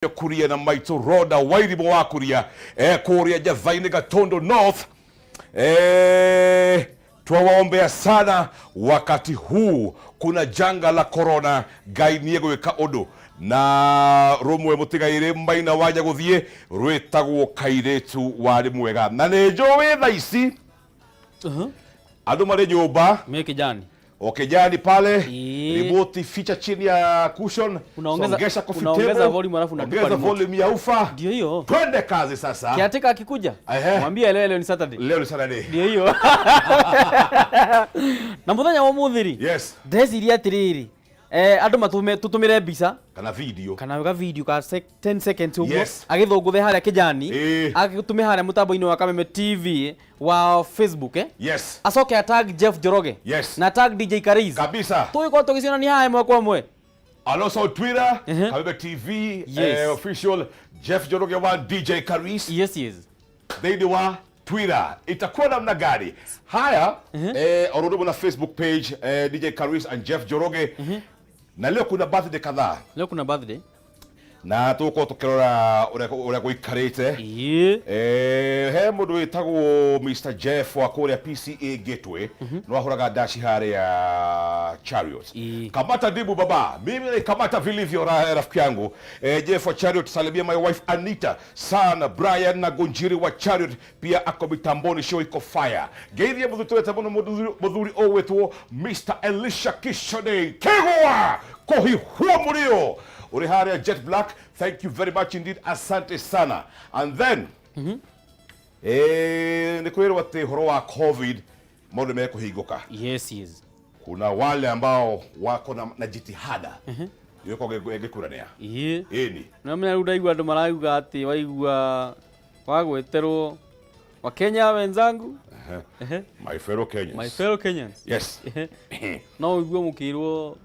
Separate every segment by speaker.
Speaker 1: Kuria na Maitũ Roda Wairimũ wa Kuria kũrĩa Njatha-inĩ Gatundu North. Twawaombea sana wakati huu kuna janga la corona. Ngai nĩ egwĩka ũndũ na rũmwe mũtigairĩ Maina wa Nyagũthiĩ rwĩtagwo Kairĩtu warĩ mwega, na nĩ njũĩ thaa ici andũ marĩ nyũmba.
Speaker 2: Me kijani.
Speaker 1: O kijani pale.
Speaker 2: Ii.
Speaker 1: Remote ficha chini ya cushion. Songesha coffee
Speaker 2: Unaongeza
Speaker 1: table,
Speaker 2: volume alafu unatupa
Speaker 1: ongeza
Speaker 2: remote.
Speaker 1: Volume ya ufa.
Speaker 2: Ndio hiyo.
Speaker 1: Twende kazi sasa.
Speaker 2: Kiatika akikuja, mwambie leo leo ni Saturday.
Speaker 1: Leo ni Saturday.
Speaker 2: Ndio hiyo. Na muthenya wa umuthi ri. Ndeciria atiriri. Andũ matume tutumire mbica
Speaker 1: kana video
Speaker 2: kana ga video ka 10 seconds ũguo, agĩthũngũthe harĩa kĩjani, agĩtũme harĩa mũtambo-inĩ wa Kameme TV wa Facebook, eh? Acoke atag Jeff Njoroge na tag DJ Kariz.
Speaker 1: Kabisa.
Speaker 2: Tũgĩkorwo tũgĩcionania haha ĩmwe kwa ĩmwe.
Speaker 1: And also Twitter, Kameme TV, official, Jeff Njoroge wa DJ Karis. Thĩinĩ wa Twitter itakuwa namna gani? Haya, orudi na Facebook page, DJ Karis and Jeff Njoroge. Na leo kuna birthday kadhaa.
Speaker 2: Leo kuna birthday.
Speaker 1: Na tũgũkorwo tũkĩrora ũrĩa gũikarĩte. He mũndũ wĩtagwo Mr Jeff wa kũrĩa PCA Gateway, no ahũraga ndaci harĩa Chariot. Kamata dibu baba, mimi naikamata vilivyo rafiki yangu. Jeff wa Chariot, salimia my wife Anita sana, Brian na Gonjiri wa Chariot pia ako mitamboni, show iko fire. Geithia mũthuri mũno, mũthuri ũgwĩtwo Mr Elisha Kishone Kegwa kũhihwo mũrĩo ũrĩ harĩa Jet Black. Thank you very much indeed, asante sana. And then nĩ kwĩrwo atĩ ũhoro wa COVID maũndũ mekũhingũka. Kuna wale ambao wako na jitihada ĩgĩkorwo ĩgĩkuranĩa. Ĩni.
Speaker 2: No menya rĩu ndaigua andũ marauga atĩ waigua wagweterwo Wakenya wenzangu.
Speaker 1: My fellow Kenyans.
Speaker 2: My fellow Kenyans. No ũigue mũkĩrwo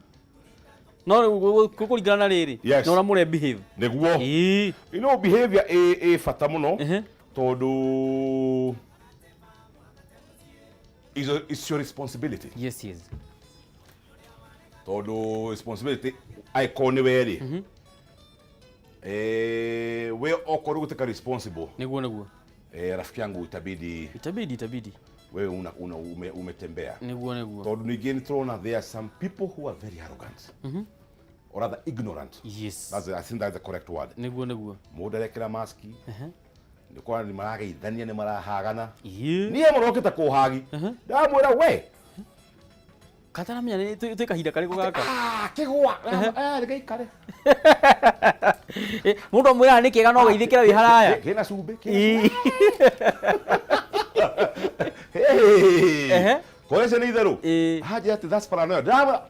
Speaker 2: no rĩu gũkũringana na rĩrĩ na ũrĩa mũre behave.
Speaker 1: Nĩguo. You know, behavior ĩ bata mũno tondũ it's your responsibility. Tondũ responsibility angĩkorwo nĩ we rĩ, we okorwo gũtuĩka responsible.
Speaker 2: Nĩguo nĩguo.
Speaker 1: Rafiki yangu, itabidi
Speaker 2: Itabidi itabidi.
Speaker 1: Wewe una umetembea.
Speaker 2: Nĩguo nĩguo.
Speaker 1: Tondũ ningĩ nĩ tũrona there are some people who are very arrogant or rather ignorant. I think that's the correct word.
Speaker 2: Nĩguo nĩguo.
Speaker 1: Mũndũ arekĩra maski, nĩ ũkora nĩ marageithania, nĩ marahagana. Niĩ mũrokĩte kũhagi, ndamwĩra we
Speaker 2: Kataramenya nĩ twĩ kahinda karĩkũ gaka.
Speaker 1: Ah, kĩgwa. Reke ikare.
Speaker 2: Mũndũ amwĩraga nĩ kĩega no geithĩkĩra wĩ haraya.
Speaker 1: Kĩna cumbĩ. Koreca nĩ itherũ. Haja atĩ that's paranoia. Ndamwĩra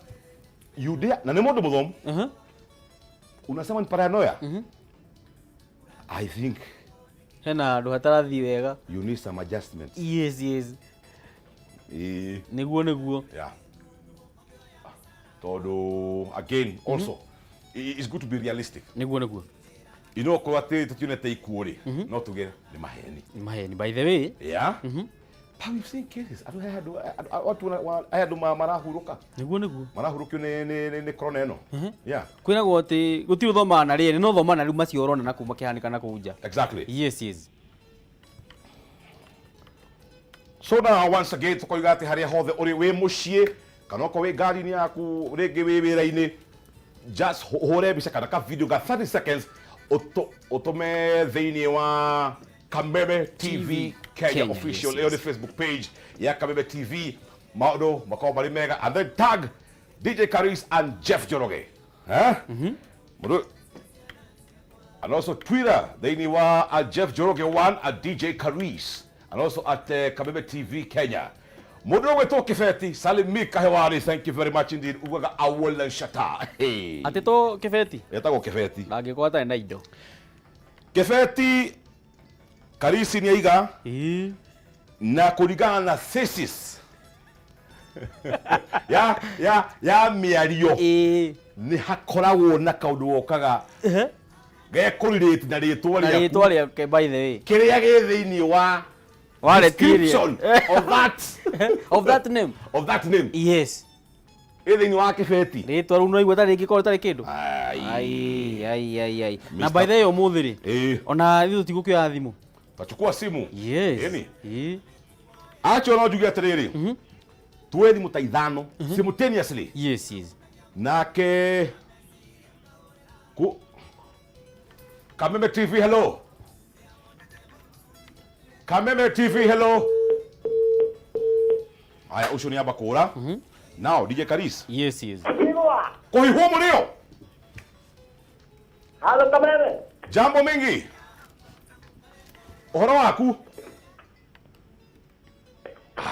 Speaker 1: you dare, na nĩ mũndũ mũthomu, unasema ni paranoia. I think
Speaker 2: Hena handũ hatarathiĩ wega.
Speaker 1: You need some adjustments.
Speaker 2: Yes. Nĩguo nĩguo.
Speaker 1: Yeah, tondũ again also it's good to be realistic.
Speaker 2: Nĩguo nĩguo.
Speaker 1: Korwo atĩ tũtionete ikuũ rĩ, no tuge nĩ maheni.
Speaker 2: Nĩ maheni, by the way.
Speaker 1: Yeah, but we've seen cases, andũ he handũ he andũ marahurũka.
Speaker 2: Nĩguo nĩguo.
Speaker 1: Marahurũkio nĩ corona ĩno, yeah.
Speaker 2: Kwĩragwo atĩ gũtirĩ ũthomaga na rĩrĩ no thoma na rĩu macio ũrona na kũu makĩhanĩka na kũu nja. Yes.
Speaker 1: So now once again tukoiga atĩ harĩa hothe ũrĩ, wĩ mũciĩ kana okorwo wĩ ngari-inĩ yaku, rĩngĩ wĩ wĩra-inĩ, just ũhũre mbica kana ka video ga 30 seconds, ũtũme thĩinĩ wa Kameme TV Kenya,
Speaker 2: Kenya,
Speaker 1: official.
Speaker 2: Yes.
Speaker 1: Ĩyo nĩ Facebook page ya Kameme TV. Maũndũ makorwo marĩ mega, and then tag DJ Karis and Jeff Njoroge, eh? Mũndũ and also Twitter thĩinĩ wa @JeffNjoroge1, @DJKaris and also @Kameme TV Kenya. Mũndũ ũgwĩtwo Kĩbeti salimika hewani, thank you very much indeed, ugaga awolan shata. Hey.
Speaker 2: Atĩ to Kĩbeti.
Speaker 1: Etagwo Kĩbeti.
Speaker 2: Ndangĩkorwo atarĩ na indo.
Speaker 1: Kĩbeti Karisi nĩ aiga na kũringana na thesis ya mĩario nĩ hakoragwo na kaũndũ gokaga gekũrelate na rĩtwa
Speaker 2: Na
Speaker 1: rĩaku.
Speaker 2: Rĩtwa rĩake, by the way.
Speaker 1: Kĩrĩa gĩ thĩinĩ wa
Speaker 2: Wallet ĩrĩa.
Speaker 1: Description of that
Speaker 2: of that name.
Speaker 1: Of that name. Ĩ thĩinĩ wa kĩbeti.
Speaker 2: Rĩtwa rĩu no igua tarĩ rĩngĩkorwo rĩtarĩ kĩndũ. Ai ai ai ai. Na by the way ũmũthĩ rĩ, ona ithuĩ tũtigũkĩoya thimũ.
Speaker 1: Tachukua simu.
Speaker 2: Yes. Ĩni.
Speaker 1: Acho no njuge atĩrĩrĩ. Tuoe thimũ ta ithano simultaneously.
Speaker 2: Yes yes.
Speaker 1: Nake ku Kameme TV hello. Kameme TV hello. Aya ucio ni amba kura. Now DJ Karis.
Speaker 2: Yes yes.
Speaker 1: Kuhihwo murio.
Speaker 3: Halo Kameme.
Speaker 1: Jambo mingi. Uhoro waku?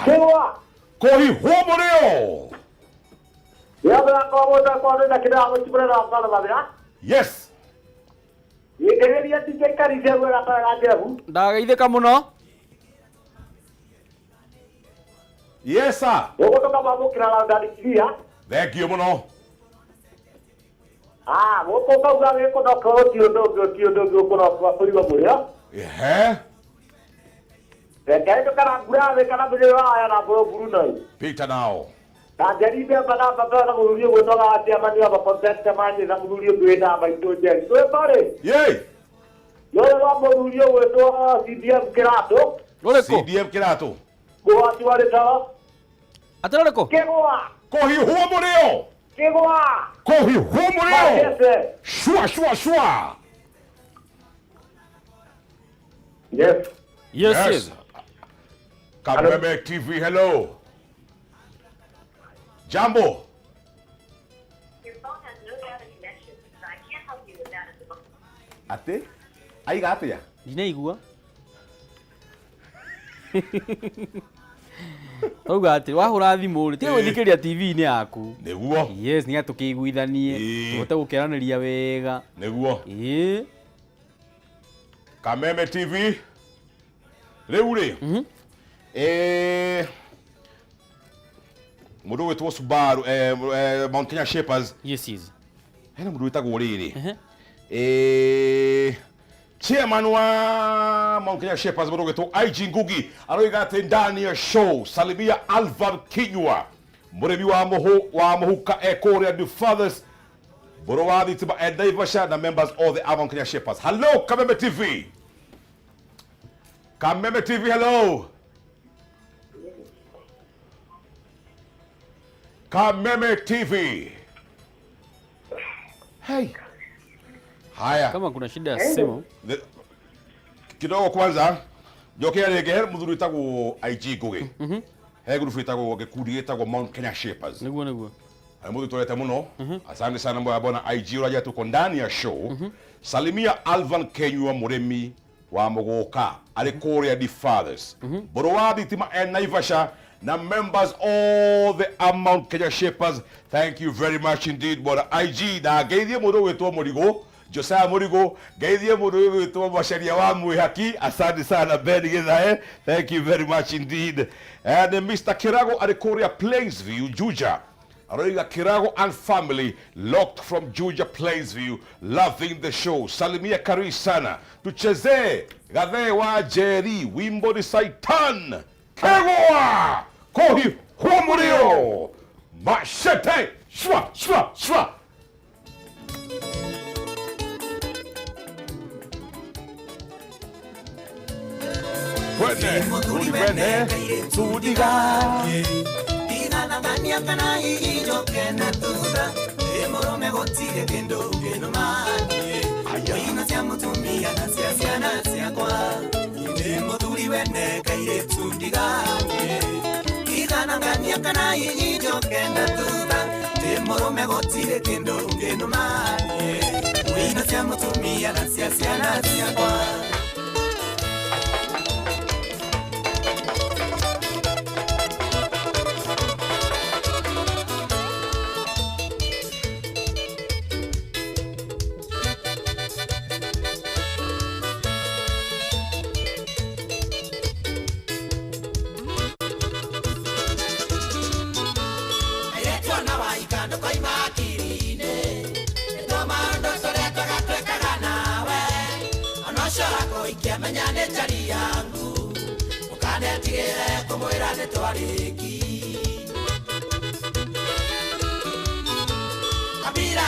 Speaker 3: Kiwa.
Speaker 1: Kuhihwo murio. Yes.
Speaker 2: Ndagaithĩka mũno.
Speaker 1: Yes sir. Thank you mũno.
Speaker 3: Ah, gũkũ kauga gĩkũnoka ti ũndũ ũngĩ ti ũndũ ũngĩ ũkũnoka kũigua mũrĩo.
Speaker 1: Ehe.
Speaker 3: Reke ndũkana ngura thĩ kana mũrĩo waya na mbũrũ Brunei.
Speaker 1: Peter nao.
Speaker 3: Na njeri mbemba na mbemba na mũthuri ũgwĩtwo Gatiamani wa makontente manyĩ na mũthuri ũngĩ wĩna maitũ Njeri. Rwĩmbo rĩ?
Speaker 1: Yei.
Speaker 3: Rũrũ rwa mũthuri ũgwĩtwo CDM Kĩratũ.
Speaker 2: Rũrĩkũ?
Speaker 1: CDM Kĩratũ.
Speaker 3: Mũhoti wa rĩtoro.
Speaker 2: Atĩ rũrĩkũ?
Speaker 3: Kĩgwa.
Speaker 1: Kũhiũhwo mũrĩo.
Speaker 3: Kĩgwa.
Speaker 1: Kũhiũhwo mũrĩo. Shua shua shua.
Speaker 3: Yes.
Speaker 2: Yes yes.
Speaker 1: Kameme TV hello. Jambo.
Speaker 4: Your phone has no data connection, so I can't help you with that at the moment.
Speaker 1: Ate? Aiga atia?
Speaker 2: Ndinaigua. Tauga atĩ wahũra thimũ rĩ, tiga gwĩthikĩrĩria TV-inĩ yaku.
Speaker 1: Nĩguo.
Speaker 2: Yes, nĩgetha tũkĩiguithanie, tũhote gũkĩaranĩria wega.
Speaker 1: Nĩguo.
Speaker 2: Ĩĩ.
Speaker 1: Kameme TV. Rĩu rĩ. Mũndũ wĩtwo Subaru Mount Kenya Shapers.
Speaker 2: Yes yes.
Speaker 1: Hena mũndũ wĩtagwo rĩrĩ. Chairman wa Mount Kenya Shapers mũndũ wĩtwo IG Ngugi aroiga atĩ ndani ya show salimia Alvar Kinyua mũrĩmi wa mũhu wa mũhuka e kũrĩa The Fathers Mbũrũ wa thitima e Naivasha na members of the Mount Kenya Shapers. Hello Kameme TV. Kameme TV hello. Kameme TV. Hey. Haya.
Speaker 2: Kama kuna shida ya simu.
Speaker 1: Kidogo kwanza. Njoke rĩngĩ he mũthuri wĩtagwo IG Ngugi. He group wĩtagwo gĩkundi gĩtagwo Mount Kenya Shapers.
Speaker 2: Nĩguo nĩguo.
Speaker 1: Nĩ mũthuri tũrete mũno. Asante sana mbona bwana IG ũraja tuko ndani ya show. Salimia Alvan Kenyua mũrĩmi wa mũgũka arĩ kũrĩa The Fathers. Mbũrũ wa thitima e Naivasha na members all the Mount Kenya Shapers. Thank you very much indeed bwana IG. Na ngeithie mũndũ ũgwĩtwo Mũrigũ Josiah Mũrigũ, ngeithie mũndũ ũgwĩtwo Macharia wa Mwĩhaki. Asante sana Ben Githae. Thank you very much indeed. And Mr. Kirago arĩ kũrĩa Plainsview, Juja. Aroiga Kirago and family locked from Juja Plainsview, loving the show. Salimia karibu sana. Tuchezee Gathee wa Njeri, wimbo ni Saitan. Kegwa! Kohi huo. Machete! Shwa, shwa, shwa! Wene, rudi wene, tudiga.
Speaker 5: Tigana kana ijoke na tuta. Emorome gotire kendo kendo manie. Ina cia mutumia na cia ciana ciakwa. Ine wene kaire tundiganie. Tigana kana ijoke na tuta. Emorome gotire kendo kendo manie. Ina cia mutumia na cia ciana ciakwa.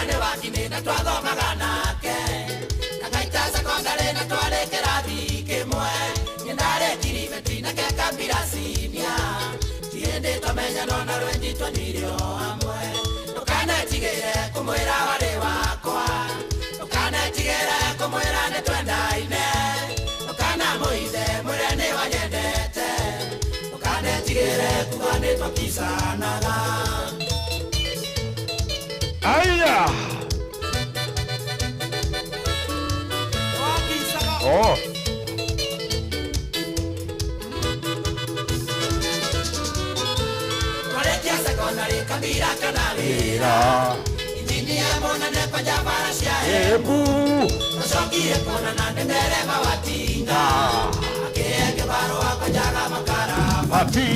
Speaker 5: nĩ wakinĩ na twathomaga nake na ngaita sekondarĩ na twarĩ kĩrathi kĩmwe niĩ ndarĩ kiribeti nake Kabira senior ti hĩndĩ twamenyano na rwenji twanirio hamwe ndũkanetigĩre kũmwĩra warĩ wakwa ndũkanetigĩre kũmwĩra nĩ twendaine ndũkanamũithe mwĩre nĩ wanyendete ndũkanetigĩre kuga nĩ twakicanaga.
Speaker 1: Aya. Oh.
Speaker 5: Twarĩkia sekondarĩ Kabira kana wĩra injinia mũnene kwanja bara cia
Speaker 1: Embu.
Speaker 5: Tũcokire kuonana nĩ ndereba wa tinga akĩhe kĩbarũa kwanjaga makara
Speaker 1: Pati.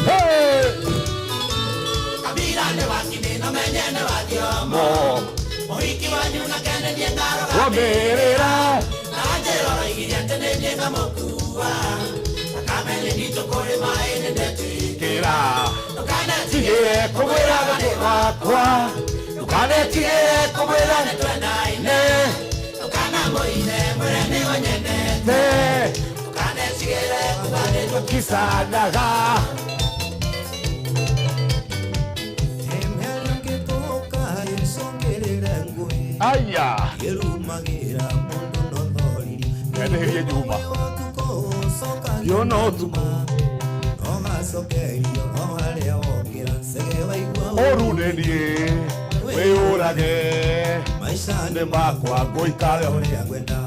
Speaker 1: Hey.
Speaker 5: Kabira nĩ wakinĩ no menye nĩ wa thiomo
Speaker 1: Mo.
Speaker 5: mũhiki wanyu nake nĩ niĩ
Speaker 1: Rũmĩrĩra.
Speaker 5: na njĩra oroigire atĩ nĩ niĩ ngamũkua thakame nĩ nditũ kũrĩ maĩ nĩ ndetĩkĩra
Speaker 1: Kĩra.
Speaker 5: ndũkanetigĩre
Speaker 1: Tigĩre kũmwĩra nĩ wakwa. Ndũkanetigĩre kũmwĩra
Speaker 5: nĩ twendaine ndũkanamũine mwĩre nĩ wanyendete
Speaker 1: nĩ
Speaker 5: ndũkanetigĩre kuga nĩ
Speaker 1: twakicanaga. Aya. Ngendeherie Juma. Yona ũtukũ. Ũru nĩ niĩ wĩyũrage nĩ makwa ngũikare
Speaker 5: ũrĩa ngwenda.